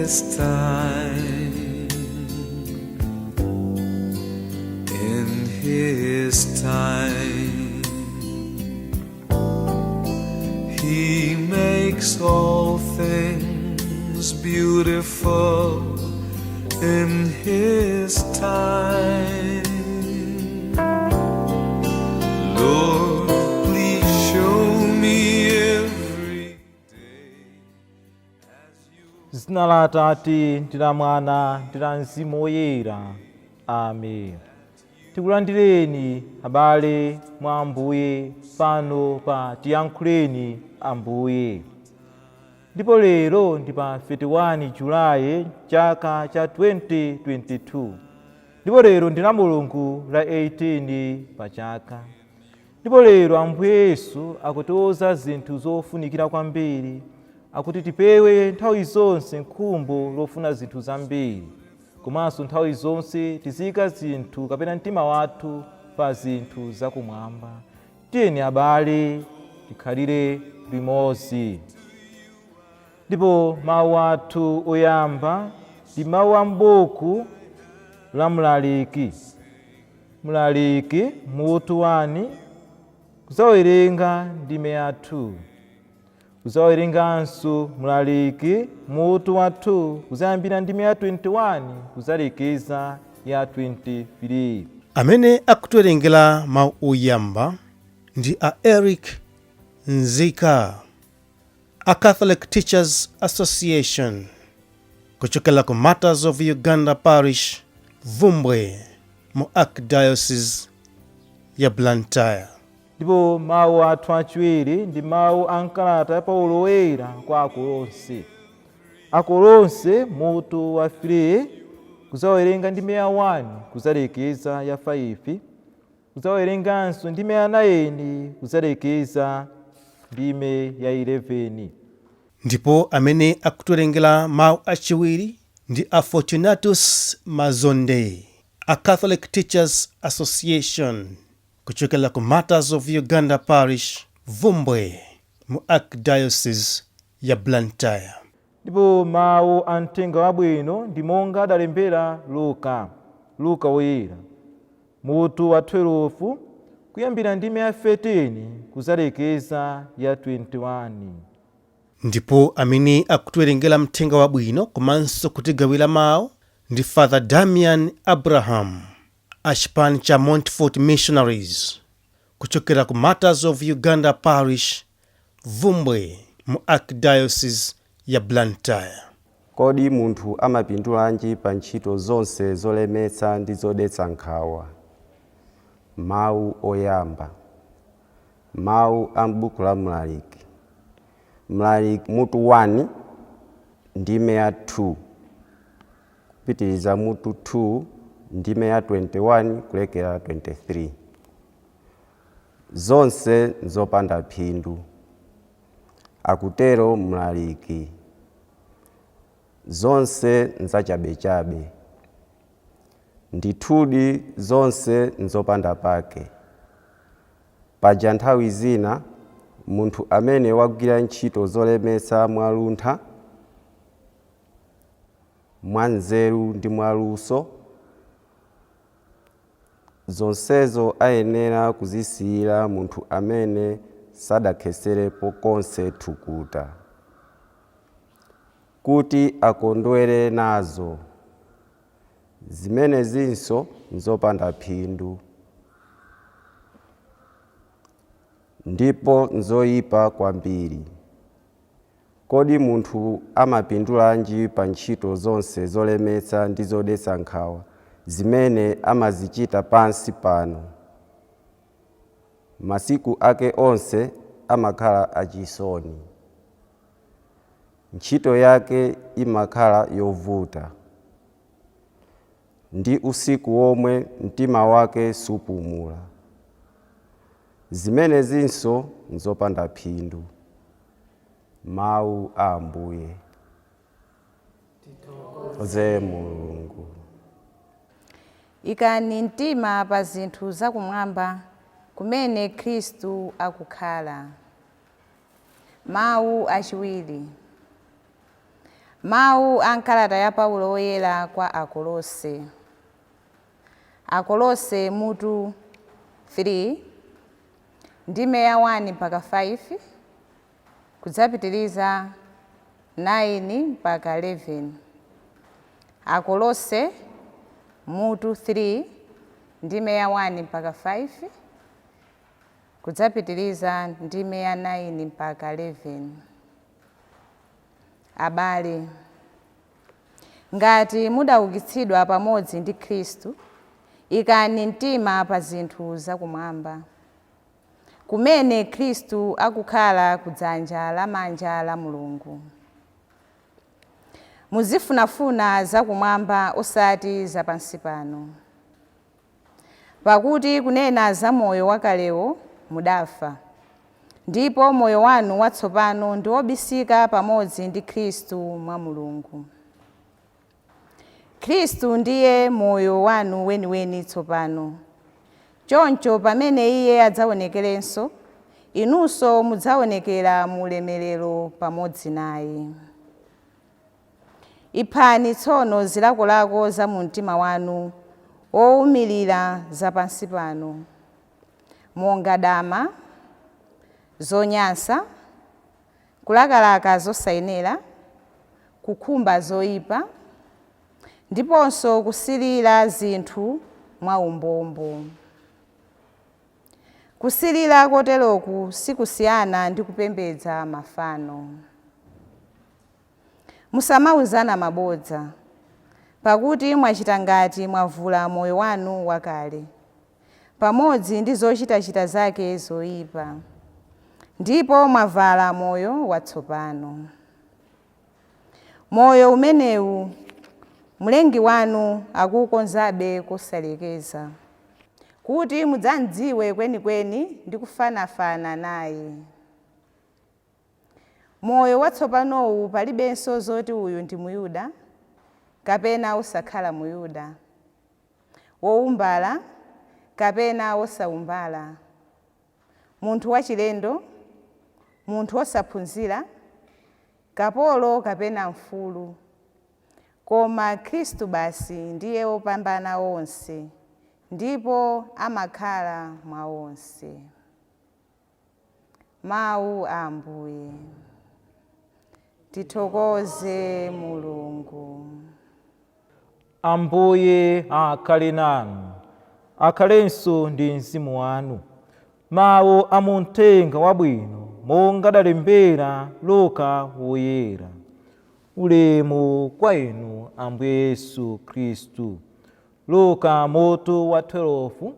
His time. In His time, He makes all things beautiful in His time. Lord, please show me every day as you. Zina la Atate ndi la Mwana ndi la Mzimu Woyera, amen. Tikulandireni, abale mwa Ambuye, pano pa Tiyankhuleni Ambuye. Ndipo lero ndi pa 31 Julayi chaka cha 2022, ndipo lero ndi la Mulungu la 18 pa chaka. Ndipo lero Ambuye Yesu akutiwuza zinthu zofunikira kwambiri. Akuti tipewe nthawi zonse nkhumbo lofuna zinthu zambiri, komanso nthawi zonse tiziyika zinthu kapena mtima wathu pa zinthu zakumwamba. Tiyeni, abale, tikhalire limodzi. Ndipo mawu athu oyamba ndi mawu a m'buku la Mlaliki, Mlaliki mutu 1, kuzawerenga ndime yathu, kuzawerenganso Mlaliki mutu wa 2, kuzayambira ndime ya 21 kuzalekeza ya 23. Amene akutiwerengera mawu oyamba ndi a Eric Nzika, a Catholic Teachers Association, kuchokera ku Martyrs of Uganda Parish, Vumbwe, mu Archdiocese ya Blantyre. Ndipo mawu athu achiwiri ndi mawu a mkalata ya Paulo Woyera kwa Akolose, Akolose mutu wa 3, kuzawerenga ndime ya 1 kuzalekeza ya 5, kuzawerenganso ndime ya 9 kuzalekeza ndime ya 11. Ndipo amene akutiwerengera mawu achiwiri ndi a Fortunatus Mazonde, a Catholic Teachers Association, kuchokera ku Martyrs of Uganda Parish, Vumbwe, mu Archdiocese ya Blantyre. Ndipo mawu a mthenga wabwino ndi monga adalembera Luka, Luka Woyera mutu wa 12, kuyambira ndime ya 13 kuzalekeza ya 21. Ndipo amene akutiwerengera mthenga wabwino komanso kutigawira mawu ndi Father Damian Abraham, a chipani cha Montfort Missionaries, kuchokera ku Martyrs of Uganda Parish, Vumbwe, mu Archdiocese ya Blantyre. Kodi munthu amapindulanji pa ntchito zonse zolemetsa ndi zodetsa nkhawa? Mawu oyamba, mawu a m'buku la Mlaliki, Mlaliki mutu 1, ndime ya 2, kupitiriza mutu 2, ndime ya 21 kulekera 23. Zonse nzopanda phindu, akutero Mlaliki, zonse nzachabechabe. Ndithudi, zonse nzopanda pake. Paja nthawi zina munthu amene wagwira ntchito zolemetsa mwaluntha, mwanzeru ndi mwaluso, zonsezo ayenera kuzisiyira munthu amene sadakhetserepo konse thukuta kuti akondwere nazo. Zimenezinso nzopanda phindu ndipo nzoyipa kwambiri. Kodi munthu amapindulanji pa ntchito zonse zolemetsa ndi zodetsa nkhawa zimene amazichita pansi pano? Masiku ake onse amakhala achisoni, ntchito yake imakhala yovuta, ndi usiku womwe mtima wake supumula. Zimenezinso nzopanda phindu. Mawu a Ambuye. Tithokoze Mulungu. Ikani mtima pa zinthu zakumwamba, kumene Khristu akukhala. Mawu achiwiri, Mawu a nkalata ya Paulo woyera kwa Akolose. Akolose mutu 3 ndime ya 1 mpaka 5 kudzapitiriza 9 mpaka 11. Akolose mutu 3 ndime ya 1 mpaka 5 kudzapitiriza ndime ya 9 mpaka 11. Abale, ngati mudaukitsidwa pamodzi ndi Khristu, ikani mtima pa zinthu zakumwamba, kumene Khristu akukhala kudzanja lamanja la Mulungu. Muzifunafuna zakumwamba osati zapansi pano. Pakuti kunena za moyo wakalewo mudafa, ndipo moyo wanu watsopano ndi wobisika pamodzi ndi Khristu mwa Mulungu. Khristu ndiye moyo wanu weniweni tsopano. Choncho pamene Iye adzaonekerenso, inunso mudzaonekera mu ulemerero pamodzi naye. Iphani tsono zilakolako za mu mtima wanu wowumirira zapansi pano, monga dama, zonyansa, kulakalaka zosayenera, kukhumba zoyipa, ndiponso kusilira zinthu mwaumbombo. Kusilira koteroku sikusiyana ndi kupembedza mafano. Musamauzana mabodza, pakuti mwachita ngati mwavula moyo wanu wakale, pamodzi ndi zochitachita zake zoyipa, ndipo mwavala moyo watsopano. Moyo umenewu Mlengi wanu akuukonzabe kosalekeza, kuti mudzamdziwe kwenikweni ndi kufanafana naye. Moyo watsopanowu palibenso zoti uyu ndi Muyuda kapena wosakhala Muyuda, wowumbala kapena wosawumbala, munthu wachilendo, munthu wosaphunzira, kapolo kapena mfulu. Koma Khristu basi ndiye wopambana onse, ndipo amakhala mwa onse. Mawu a Ambuye. Tithokoze Mulungu. Ambuye akhale nanu, akhalenso ndi mzimu wanu. Mawu a mu Mthenga Wabwino monga adalembera Luka Woyera. Ulemu kwa inu Ambuye Yesu Khristu. Luka mutu wa 12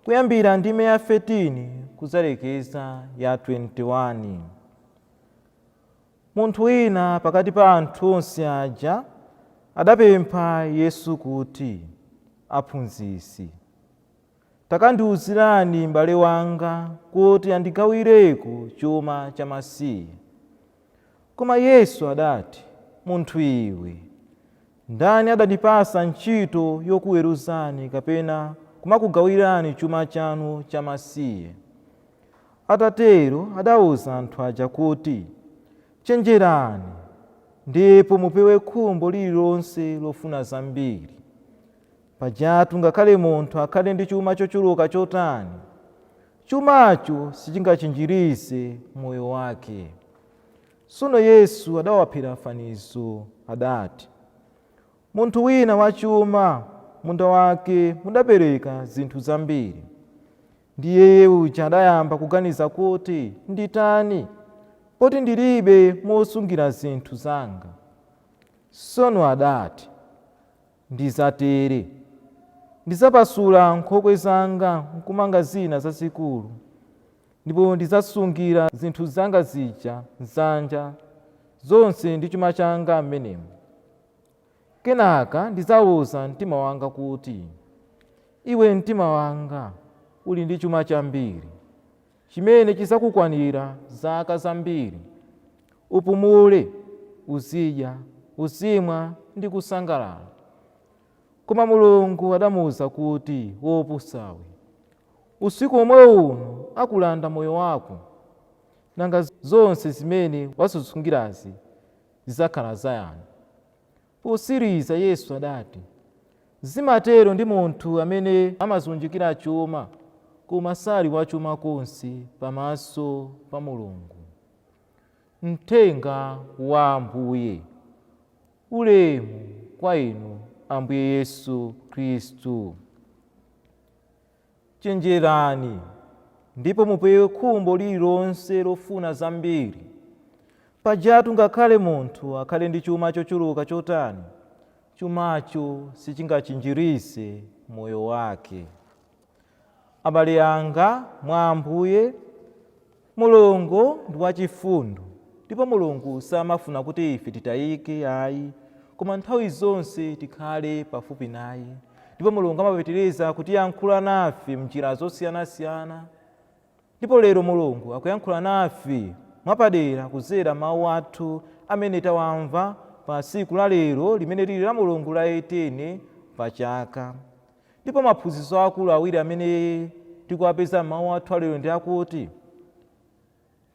kuyambira ndime ya 13 kudzalekeza ya 21. Munthu wina pakati pa anthu onse aja adapempha Yesu kuti, Aphunzitsi, takandiwuzirani m'bale wanga kuti andigawireko chuma chamasiye. Koma Yesu adati, Munthu iwe, ndani adandipatsa ntchito yokuweruzani kapena kumakugawirani chuma chanu chamasiye? Atatero adauza anthu aja kuti, Chenjerani, ndipo mupewe khumbo lililonse lofuna zambiri. Pajatu ngakhale munthu akhale ndi chuma chochuluka chotani, chumacho sichingachinjirize moyo wake. Tsono Yesu adawaphera fanizo, adati, Munthu wina wachuma, m'munda wake mudabereka zinthu zambiri. Ndiye iye uja adayamba kuganiza kuti, Nditani, poti ndilibe mosungira zinthu zanga? Tsono adati, Ndidzatere, ndidzapasula nkhokwe zanga nkumanga zina zazikulu, ndipo ndidzasungira zinthu zanga zija m'dzanja zonse ndi chuma changa m'menemo. Kenaka ndidzauza mtima wanga kuti, Iwe mtima wanga, uli ndi chuma chambiri, chimene chidzakukwanira zaka zambiri. Upumule, uzidya, uzimwa ndi kusangalala. Koma Mulungu adamuuza kuti, Wopusawe, usiku womwe uno akulanda moyo wako. Nanga zonse zimene wazisungirazi zidzakhala za yani? Posiriza Yesu adati, zimatero ndi munthu amene amazunjikira chuma koma sali wachuma konse pamaso pa Mulungu. Mthenga wa Ambuye. Ulemu kwa inu Ambuye Yesu Khristu. Chenjerani ndipo mupewe khumbo lililonse lofuna zambiri. Pajatu ngakhale munthu akhale ndi chuma chochuluka chotani, chumacho sichingachinjirize moyo wake. Abale anga mwa Ambuye, Mulungu ndi wachifundo ndipo Mulungu samafuna kuti ife titayike ayi, koma nthawi zonse tikhale pafupi naye. Ndipo Mulungu amapitiriza kutiyankhula nafe mnjira zosiyanasiyana. Ndipo lero Mulungu akuyankhula nafe mwapadera kudzera mawu athu amene tawamva pa tsiku la lero limene lili la Mulungu la 18 pa chaka. Ndipo maphunzitso akulu awiri amene tikuwapeza m'mawu athu alero ndi akuti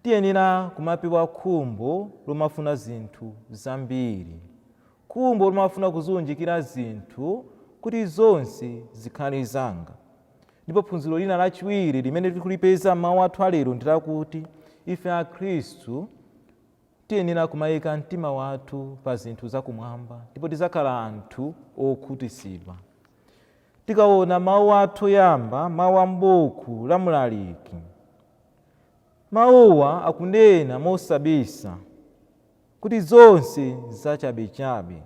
tiyenera kumapewa khumbo lomafuna zinthu zambiri, khumbo lomafuna kuzunjikira zinthu kuti zonse zikhale zanga. Ndipo phunziro lina lachiwiri limene tikulipeza m'mawu athu alero ndi lakuti ife Akhristu tiyenera kumayika mtima wathu pa zinthu zakumwamba ndipo tizakhala anthu okhutitsidwa. Tikaona mawu athu oyamba, mawu a m'buku la Mlaliki, mawuwa akunena mosabisa kuti zonse zachabechabe,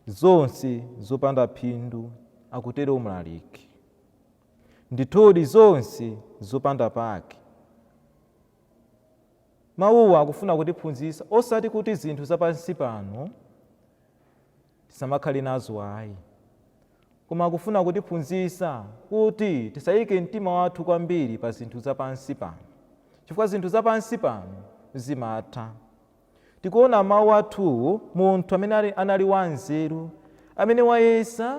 zonse zopanda phindu, akutero Mlaliki. Ndithudi zonse zopanda pake. Mawuwa akufuna kutiphunzitsa osati kuti zinthu zapansi pano tisamakhale nazo ayi, koma akufuna kutiphunzitsa kuti tisayike mtima wathu kwambiri pa zinthu zapansi pano, chifukwa zinthu zapansi pano zimatha. Tikuona mawu athuwo munthu amene anali wanzeru, amene wayesa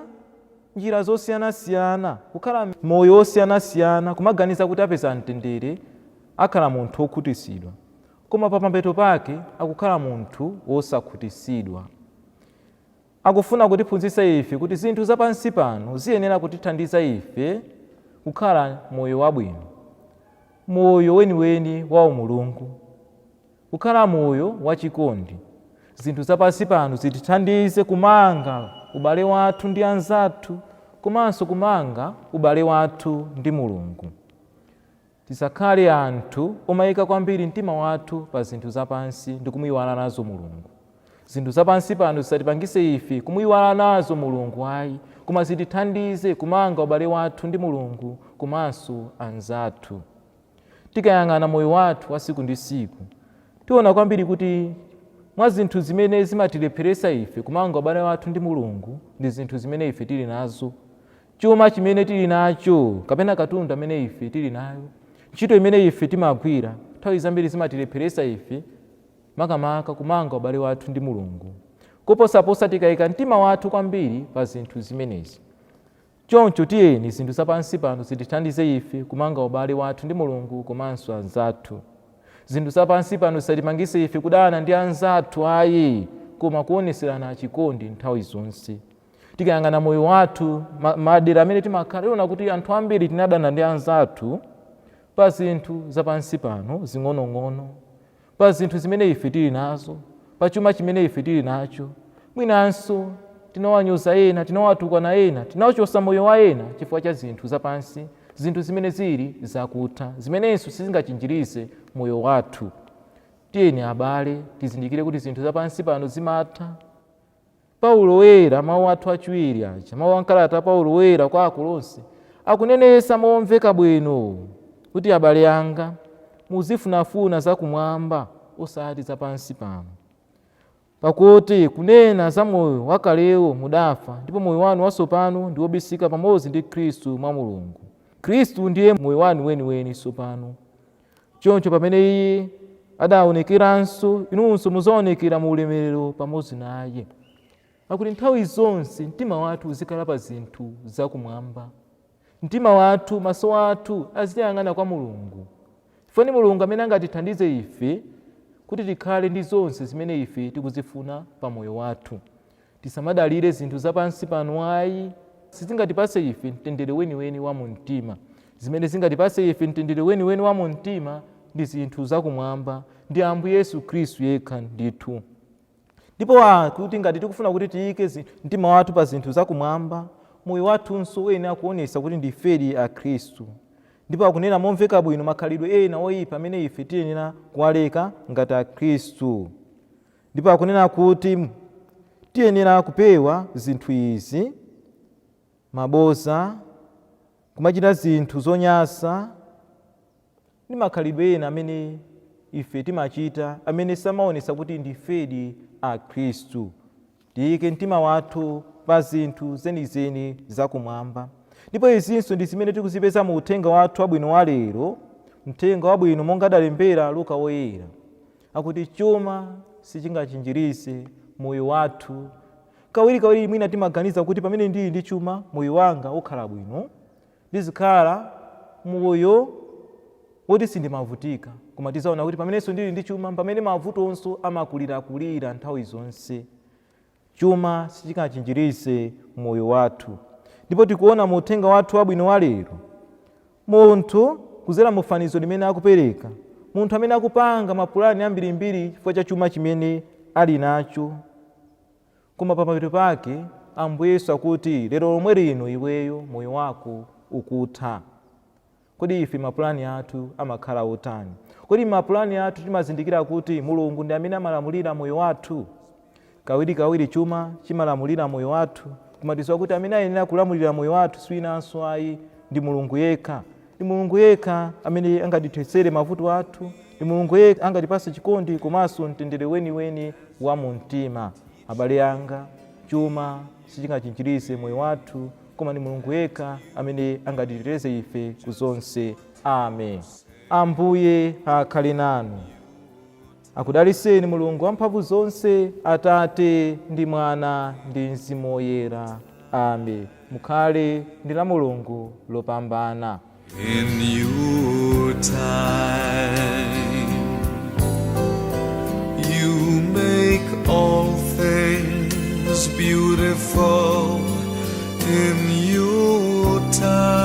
njira zosiyanasiyana, kukhala moyo wosiyanasiyana, kumaganiza kuti apeza mtendere, akhala munthu wokhutitsidwa, koma pamapeto pake akukhala munthu wosakhutitsidwa. Akufuna kutiphunzitsa ife kuti zinthu zapansi pano ziyenera kutithandiza ife kukhala moyo wabwino, moyo weniweni wa umulungu, kukhala moyo wachikondi. Zinthu zapansi pano zitithandize kumanga ubale wathu ndi anzathu komanso kumanga ubale wathu ndi Mulungu. Tisakhale anthu omayika kwambiri mtima wathu pa zinthu zapansi ndi kumuyiwala nazo Mulungu. Zinthu zapansi pano zisatipangise ife kumuyiwala nazo Mulungu ayi, koma zitithandize kumanga ubale wathu ndi Mulungu komanso anzathu. Tikayang'ana moyo wathu wa siku ndi siku, tiona kwambiri kuti mwa zinthu zimene zimatilepheretsa ife kumanga ubale wathu ndi Mulungu ndi zinthu zimene ife tili nazo, chuma chimene tili nacho kapena katundu amene ife tili nayo, ntchito imene ife timagwira, nthawi zambiri zimatilepheretsa ife makamaka kumanga ubale wathu ndi Mulungu, koposaposa tikayika mtima wathu kwambiri pa zinthu zimenezi. Choncho tiyeni zinthu zapansi pano zitithandize ife kumanga ubale wathu ndi Mulungu komanso anzathu. Zinthu zapansi pano zisatipangise ife kudana ndi anzathu ayi, koma kuoneserana chikondi nthawi zonse. Tikayang'ana moyo wathu, madera amene timakhala, tiona kuti anthu ambiri tinadana ndi anzathu pa zinthu zapansi pano zing'onong'ono, pa zinthu zimene ife tili nazo, pa chuma chimene ife tili nacho. Mwinanso tinawanyoza ena, tinawatukwana ena, tinawachosa moyo wa ena chifukwa cha zinthu zapansi, zinthu zimene zili zakutha, zimenenso sizingachinjirize moyo wathu. Tiyeni abale tizindikire kuti zinthu zapansi pano zimatha. Paulo Woyera, mawu athu achiwiri aja, mawu ankalata Paulo Woyera kwa Akolose, akunenetsa momveka bwino kuti abale anga muzifunafuna zakumwamba osati zapansi pano. Pakuti kunena za moyo wakalewo mudafa, ndipo moyo wanu watsopano ndi wobisika pamodzi ndi Khristu mwa Mulungu. Khristu ndiye moyo wanu weniweni tsopano. Choncho pamene Iye adaonekeranso, inunso mudzaonekera mu ulemerero pamodzi naye. Akuti nthawi zonse mtima wathu uzikhala pa zinthu zakumwamba. Mtima wathu, maso athu aziyang'ana kwa Mulungu. Chifukwa ndi Mulungu amene angatithandize ife kuti tikhale ndi zonse zimene ife tikuzifuna pa moyo wathu. Tisamadalire zinthu zapansi pano ayi, sizingatipase ife mtendere weniweni wa mumtima. Zimene zingatipase ife mtendere weniweni wa mumtima ndi zinthu zakumwamba, ndi Ambuye Yesu Khristu yekha ndithu. Ndipo kuti ngati tikufuna kuti tiyike mtima wathu pa zinthu zakumwamba, moyo wathunso uyenera kuonesa kuti ndifedi Akhristu. Ndipo akunena momveka bwino makhalidwe ena oyipa amene ife tiyenera kuwaleka ngati Akhristu. Ndipo akunena kuti tiyenera kupewa zinthu izi: maboza, kumachita zinthu zonyasa, ndi makhalidwe ena amene ife timachita amene samaonesa kuti ndifedi Akhristu. Tiyike mtima wathu pa zinthu zenizeni zakumwamba. Ndipo izinso ndi zimene tikuzipeza mu uthenga wathu wabwino wa lero, mthenga wabwino monga adalembera Luka woyera. Akuti chuma sichingachinjirize moyo wathu. Kawirikawiri mwina timaganiza kuti pamene ndili ndi chuma moyo wanga ukhala bwino, ndizikhala moyo woti sindimavutika. Koma tizaona kuti pamenenso ndili ndi chuma pamene mavutonso amakulirakulira nthawi zonse. Chuma sichingachinjirize moyo wathu. Ndipo tikuona mu uthenga wathu wabwino wa lero, munthu kuzera mu fanizo limene akupereka, munthu amene akupanga mapulani ambirimbiri chifukwa cha chuma chimene ali nacho, koma pamapeto pake Ambuye Yesu akuti lero lomwe lino iweyo moyo wako ukutha. Kodi ife mapulani athu amakhala otani? Kodi mapulani athu timazindikira kuti Mulungu ndi amene amalamulira moyo wathu? Kawirikawiri chuma chimalamulira moyo wathu, koma tidziwa kuti amene ayenera kulamulira moyo wathu siwinanso ayi, ndi Mulungu yekha. Ndi Mulungu yekha amene angatithetsere mavuto athu, ndi Mulungu yekha angatipase chikondi komanso mtendere weniweni wa mumtima. Abale anga, chuma sichingachinjirize moyo wathu, koma ndi Mulungu yekha amene angatiteteze ife ku zonse. Amen. Ambuye akhale nanu. Akudaliseni Mulungu wamphamvu zonse, Atate ndi Mwana ndi Mzimu Woyera. Amen. Mukhale ndi la Mulungu lopambana. In your time, you make all things beautiful in your time.